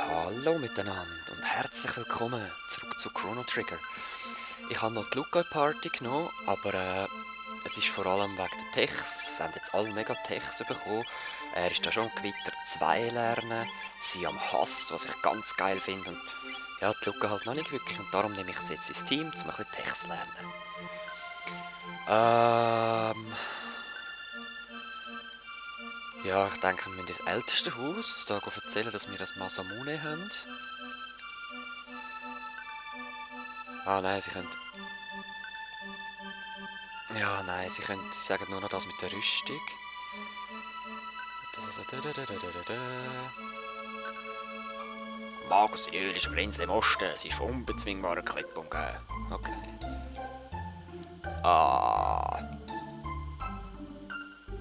Hallo miteinander und herzlich willkommen zurück zu Chrono Trigger. Ich habe noch die Luca Party genommen, aber es ist vor allem wegen der Techs. Sie haben jetzt alle mega Techs bekommen. Er ist da schon Gewitter 2 lernen, sie am Hass, was ich ganz geil finde. Und ja, die Luca halt noch nicht wirklich und darum nehme ich sie jetzt ins Team, um ein bisschen Techs zu lernen. Ja, ich denke, wir müssen ins älteste Haus da erzählen, dass wir das Masamune haben. Ah nein, sie können... Ja, nein, sie sagen nur noch das mit der Rüstung. Magus in irdischer Grenze im Osten, sie ist von unbezwingbarer Klipp umgeben. Okay. Ah.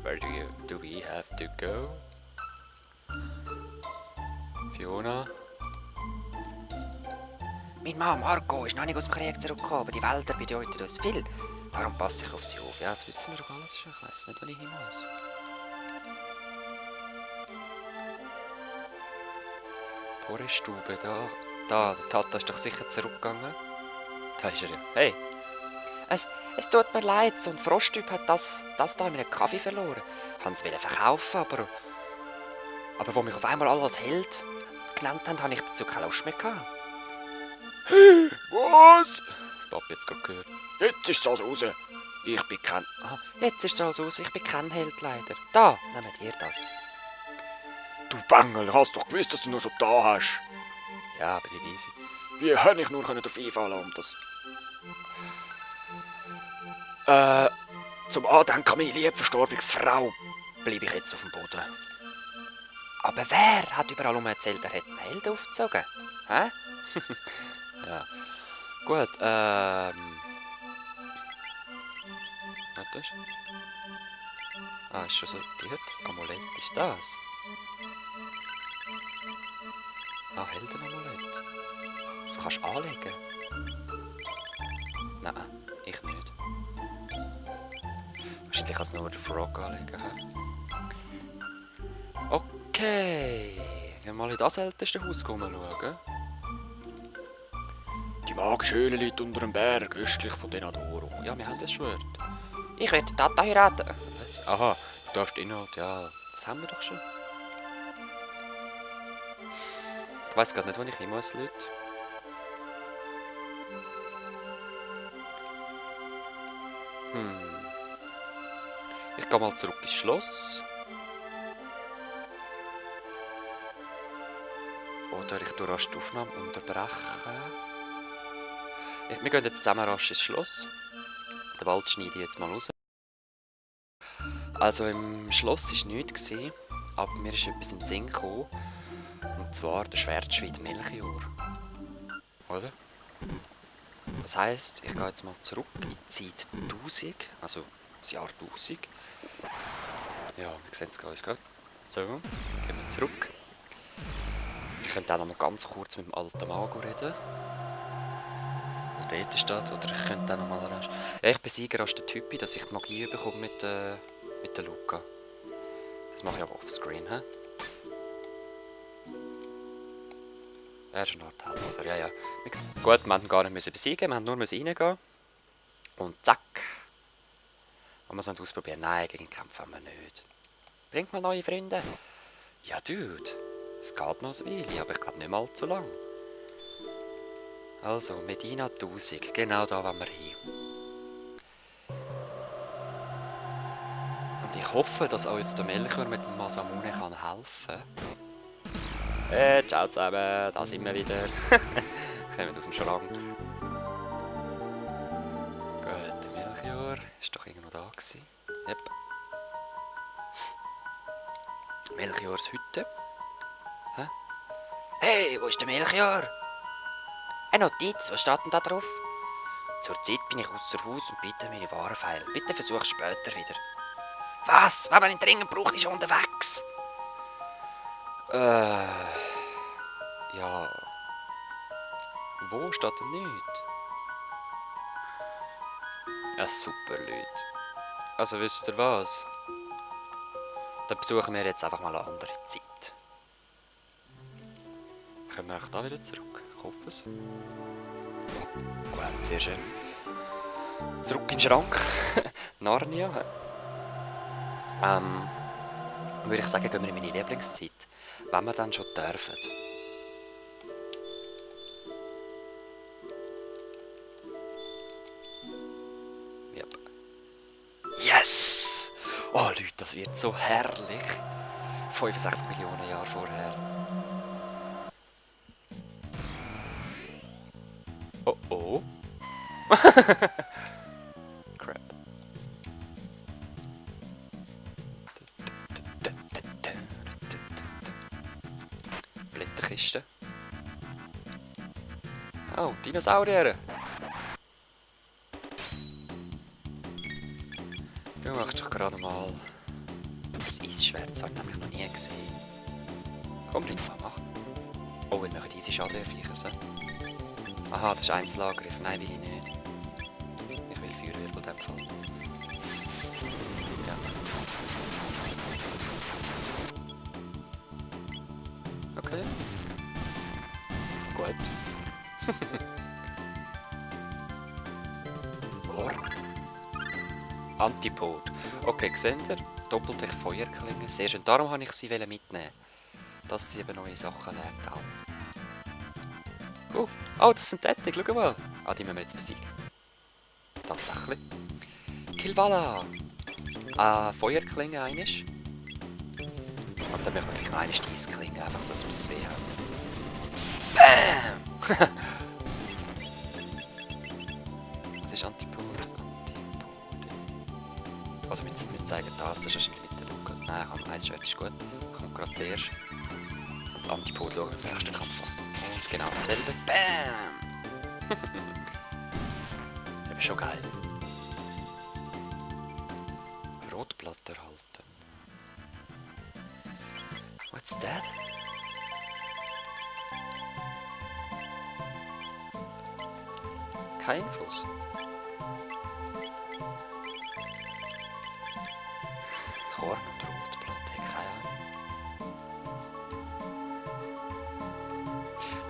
Where do we have to go? Fiona? Mein Mann Marco ist noch nicht aus dem Krieg zurückgekommen, aber die Wälder bedeuten uns viel. Darum passe ich auf sie auf. Ja, das wissen wir doch alles schon. Ich weiss nicht, wo ich hin muss. Porestube, da. Da, der Tata ist doch sicher zurückgegangen. Da ist er ja. Hey! Es tut mir leid, so ein Frosttyp hat das da in einem Kaffee verloren. Ich wollte es verkaufen, aber wo mich auf einmal alle als Held genannt haben, habe ich dazu keine Lust mehr gehabt. Hey, was? Papi jetzt gerade gehört. Jetzt ist es also raus. Ich bin kein... Aha, jetzt ist es also raus. Ich bin kein Held leider. Da, nehmt ihr das. Du Bengel, hast doch gewusst, dass du nur so da hast. Ja, aber die Weise. Wie hätte ich nur darauf einfallen um das... zum Andenken an meine lieb verstorbene Frau bleibe ich jetzt auf dem Boden. Aber wer hat überall erzählt, er hätte einen Held aufgezogen? Hä? Ja. Gut, warte. Ah, ist schon sortiert. Das Amulett ist das. Ah, Heldenamulett. Das kannst du anlegen. Nein, ich nicht. Wahrscheinlich kann es nur der Frog anlegen. Okay. Gehen wir mal in das älteste Haus schauen. Die magische Höhle liegt unter einem Berg, östlich von Denadoro. Ja, wir haben das Schwert. Ich werde Tata heiraten. Aha, du darfst Inhalt, ja, das haben wir doch schon. Ich weiss gerade nicht, wo ich hin muss, Leute. Ich gehe mal zurück ins Schloss. Oder ich tue rasch die Aufnahme unterbrechen. Wir gehen jetzt zusammen rasch ins Schloss. Den Wald schneide ich jetzt mal raus. Also im Schloss war nichts, aber mir ist etwas in den Sinn gekommen. Und zwar der Schwertschwein Melchior. Oder? Das heisst, ich gehe jetzt mal zurück in die Zeit 1000, also das Jahr 1000. Ja, wir sehen es gerade. So, gehen wir zurück. Ich könnte auch noch mal ganz kurz mit dem alten Mago reden. Der dort steht, oder ich könnte auch noch mal rasch... Ja, ich besiege rasch den Typi, dass ich die Magie bekomme mit der Luca. Das mache ich aber offscreen, hä? Er ist eine Art Helfer, ja. Gut, wir mussten gar nicht besiegen, wir mussten nur reingehen. Und zack. Und wir sollen ausprobieren. Nein, gegen Kämpfe haben wir nicht. Bringt mal neue Freunde. Ja, Dude. Es geht noch ein Weile, aber ich glaube nicht mal allzu lang. Also, Medina 1000. Genau da wollen wir hin. Und ich hoffe, dass uns der Melchior mit dem Masamune helfen kann. Ciao zusammen, da sind wir wieder. Kommen aus dem Schrank. Gut, Melchior ist doch irgendwo da gewesen. Yep. Melchiors Hütte. Hä? Hey, wo ist der Melchior? Eine Notiz, was steht denn da drauf? Zurzeit bin ich außer Haus und bitte meine Waren feil. Bitte versuch später wieder. Was? Wenn man ihn dringend braucht, ist er unterwegs. Ja. Wo steht er nicht? Ja, super, Leute. Also, wisst ihr was? Dann besuchen wir jetzt einfach mal eine andere Zeit. können wir auch da wieder zurück. Ich hoffe es. Gut, sehr schön. Zurück in den Schrank. Narnia. Würde ich sagen, gehen wir in meine Lieblingszeit. Wenn wir dann schon dürfen. Yep. Yes! Oh Leute, das wird so herrlich. 65 Millionen Jahre vorher. Oh oh. Crap. Blätterkiste. Oh, Dinosaurier. Du machst doch gerade mal ein Eisschwert, das habe ich nämlich noch nie gesehen. Komm, bring mal machen. Oh, wir machen diese Schadenviecher, so. Aha, das ist Einzelangriff. Nein, will ich nicht. Ich will Feuerwirbel in dem Fall. Ja. Okay. Gut. Horn. Antipod. Okay, seht ihr? Doppelte Feuerklinge. Sehr schön. Darum wollte ich sie mitnehmen. Dass sie eben neue Sachen lernt auch. Oh, das sind Tätig, schau mal. Ah, die müssen wir jetzt besiegen. Tatsächlich. Kilvala. Feuerklinge einisch. Und dann machen wir die kleine Stiessklinge, einfach, dass man sie sehen hat. Bam! Was ist Antipode? Also wir zeigen das ist wahrscheinlich mit der Luke. Nein, komm, ein Schwert ist gut. Kommt gerade zuerst. Und das Antipode schauen wir im nächsten Kampf an. Und genau dasselbe. Bam! Das ist schon geil. Rotblatt erhalten. What's that? Kein Einfluss. Horn und Rotblatt, ich keine Ahnung.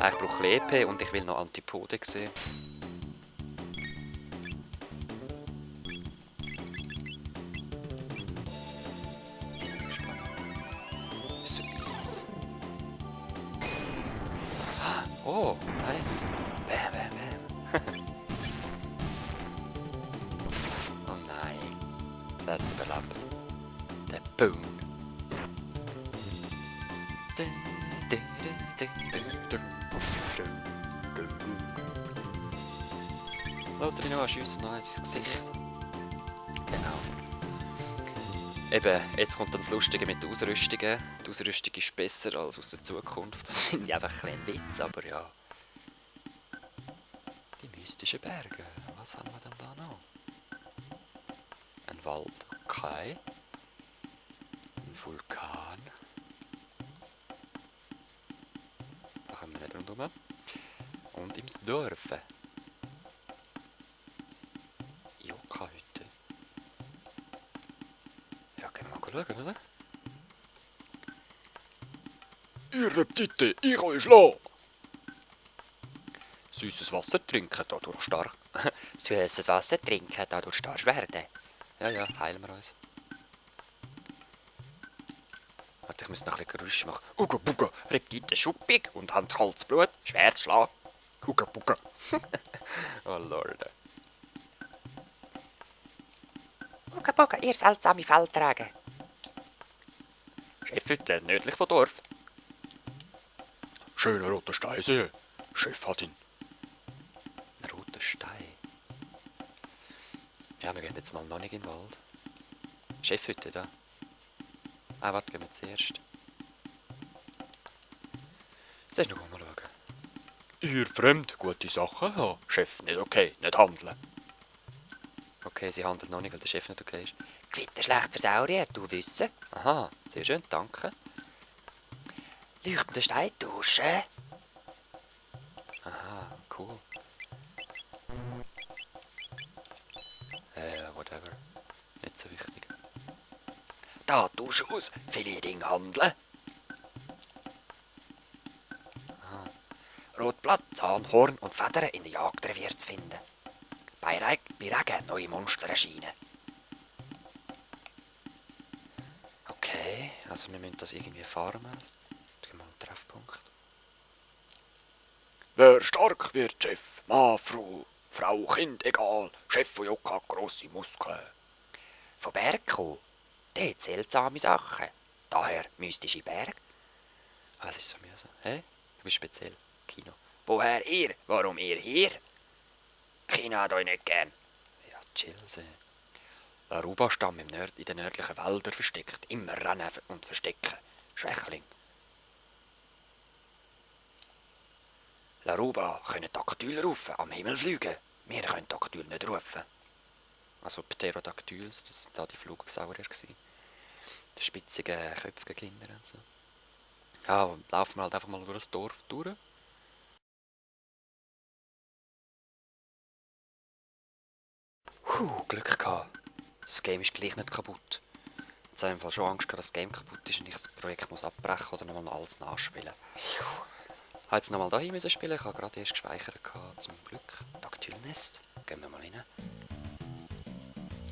Ich brauche EP und ich will noch Antipode sehen. So Eis. Oh, nice. Bam, bam, bam. Oh nein. Der hat es überlebt. Der Boom. Lass ihn noch anschiessen, noch ins Gesicht. Genau. Eben, jetzt kommt dann das Lustige mit den Ausrüstungen. Die Ausrüstung ist besser als aus der Zukunft. Das finde ich einfach ein Witz, aber ja. Die mystischen Berge. Was haben wir denn da noch? Ein Wald, okay. Ein Vulkan. Da kommen wir nicht rundherum. Und im Dorf. Joka-Hütte. Ja, können wir mal schauen, oder? Ihr Reptite, ich euch schlagen! Süßes Wasser trinken, dadurch stark. Süßes Wasser trinken, dadurch stark werden. Ja, ja, heilen wir uns. Warte, ich muss noch ein bisschen Geräusch machen. Uga Buga, Reptite schuppig und haben kaltes Blut, schweres Schlag. Uga Buga. Oh Lord. Uga Buga, ihr seltsame Fell tragen. Chefhütte, nördlich vom Dorf. Schöner roter Stein sehen. Chef hat ihn. Ein roter Stein. Ja, wir gehen jetzt mal noch nicht in den Wald. Chefhütte da. Ah, warte, gehen wir zuerst. Zuerst noch mal schauen. Ihr fremd gute Sachen haben. Chef, nicht okay, nicht handeln. Okay, sie handelt noch nicht, weil der Chef nicht okay ist. Gewitter schlecht für Saurier, du wissen. Aha, sehr schön, danke. Leuchtende Steindusche. Aha, cool. Whatever. Nicht so wichtig. Da, Dusche aus, viele Dinge handeln. Aha, Rotblatt, Zahnhorn und Federn in der Jagdrevier zu finden. Bei Regen neue Monster erscheinen. Okay, also wir müssen das irgendwie farmen. Gehen wir einen Treffpunkt. Wer stark wird, Chef. Mann, Frau, Kind, egal. Chef von Jokka hat grosse Muskeln. Von Berg kommen? Der hat seltsame Sachen. Daher mystische Berg. Ah, das ist so mühsam. Hä? Du bist speziell. Kino. Woher ihr? Warum ihr hier? Kino hat euch nicht gern. Ja, chillse. Laruba-Stamm in den nördlichen Wäldern versteckt. Immer rennen und verstecken. Schwächling. Laruba können Daktyl rufen, am Himmel fliegen. Wir können Daktyl nicht rufen. Also Pterodactyls, das sind da die Flugsaurier gsi. Die spitzigen, köpfigen Kinder und so. Ja, laufen wir halt einfach mal durch das Dorf durch. Glück gehabt. Das Game ist gleich nicht kaputt. Jetzt habe ich im Fall schon Angst gehabt, dass das Game kaputt ist und ich das Projekt muss abbrechen oder nochmal alles nachspielen. Ich musste jetzt nochmal dahin müssen spielen. Ich habe gerade erst gespeichert gehabt, zum Glück. Daktylnest. Gehen wir mal rein.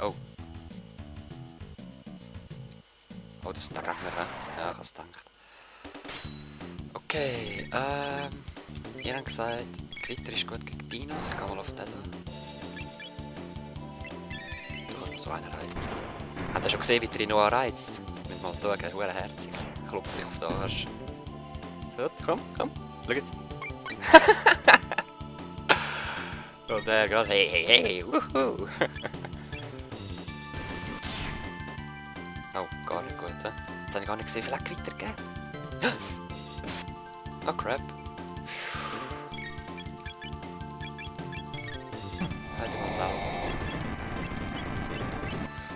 Oh. Oh, das sind die Gegner, ja, ich habe es gedacht. Okay, ihr habt gesagt, Quitter ist gut gegen Dinos. Ich gehe mal auf den hier. Da kann man so einen reizen. Habt ihr schon gesehen, wie Trinoa reizt? Müssen wir mal schauen, hurenherzig. Klopft sich auf den Arsch. So, komm, schau jetzt. Und der geht, hey, wuhu. Oh, gar nicht gut, hä? Jetzt habe ich gar nicht gesehen, wie viel Quitter gegeben. Oh, crap. Hätte man selber.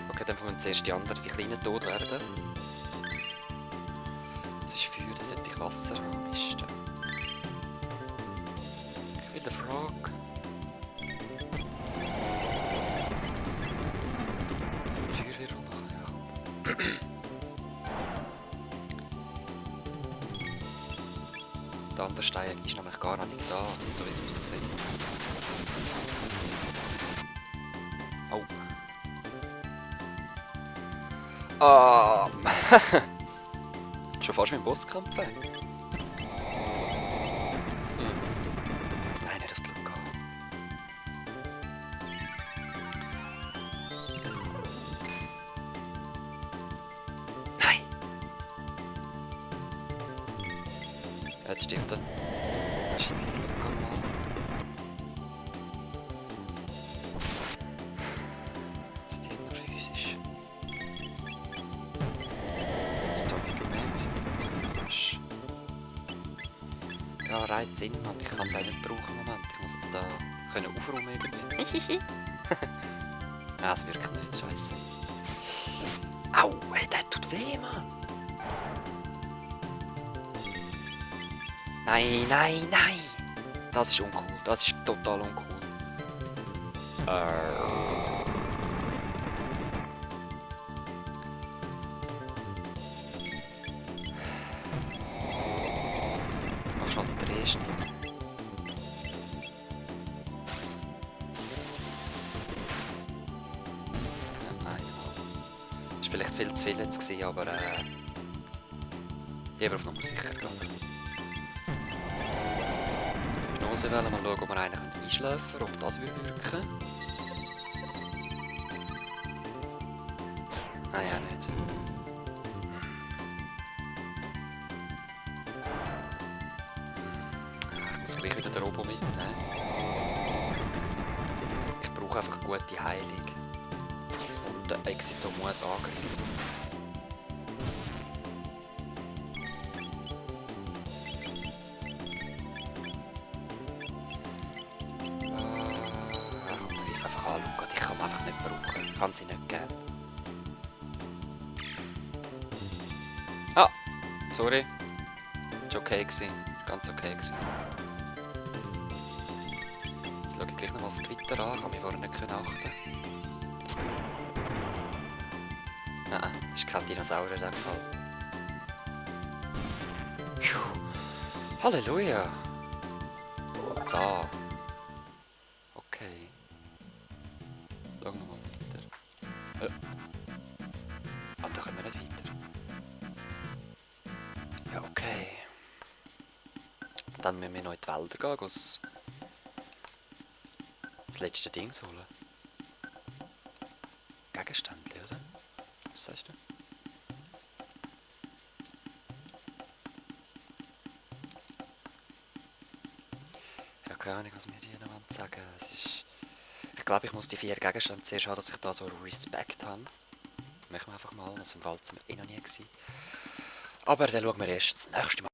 Okay, dann müssen zuerst die anderen, die kleinen, tot werden. Das ist Feuer, da sollte ich Wasser haben. Mist. Ich will den Frog. Feuerwehr machen, ja komm. Der andere Stein ist nämlich gar nicht da, so wie es aussieht. Oh. Schon fast wie ein Bosskampf. Nein, nicht auf die Luca. Nein! Jetzt stimmt er. Das ist jetzt die Luca mal. Also die sind nur physisch. Das ist doch nicht gemeint. Ja, reizt Sinn, Mann. Ich kann den nicht brauchen im Moment. Ich muss jetzt da können aufräumen irgendwie. Ja, es wirkt nicht. Scheiße. Au, hey, der tut weh, Mann. Nein, nein, nein. Das ist uncool. Das ist total uncool. Jetzt machst du halt den Drehschnitt. Ja, nein. Das war vielleicht viel zu viel jetzt gewesen, aber lieber auf Nummer sicher gehen. Hypnose wollen, mal schauen, ob wir einen einschläfen können, ob das wirken würde. Nein, ja nicht. Ich muss gleich wieder den Robo mitnehmen. Ich brauche einfach gute Heilung. Und der Exito muss angreifen. Ich kann ihn einfach nicht brauchen. Ich kann sie nicht geben. Ah! Sorry. Ist okay gewesen. Ganz okay gewesen. Jetzt schaue ich gleich noch mal das Gewitter an. Kann mich vorher nicht achten. Nein, ist kein Dinosaurier in dem Fall. Puh. Halleluja! jetzt an. Okay. Schauen wir mal weiter. Ah, da kommen wir nicht weiter. Ja, okay. Dann müssen wir noch in die Wälder gehen, das letzte Ding holen. Gegenständchen, oder? Was sagst du? Ja, keine Ahnung, was mir die noch sagen. Ich glaube, ich muss die 4 Gegenstände zuerst haben, dass ich da so Respekt habe. Machen wir einfach mal, also im Wald sind wir eh noch nie gewesen. Aber dann schauen wir erst das nächste Mal.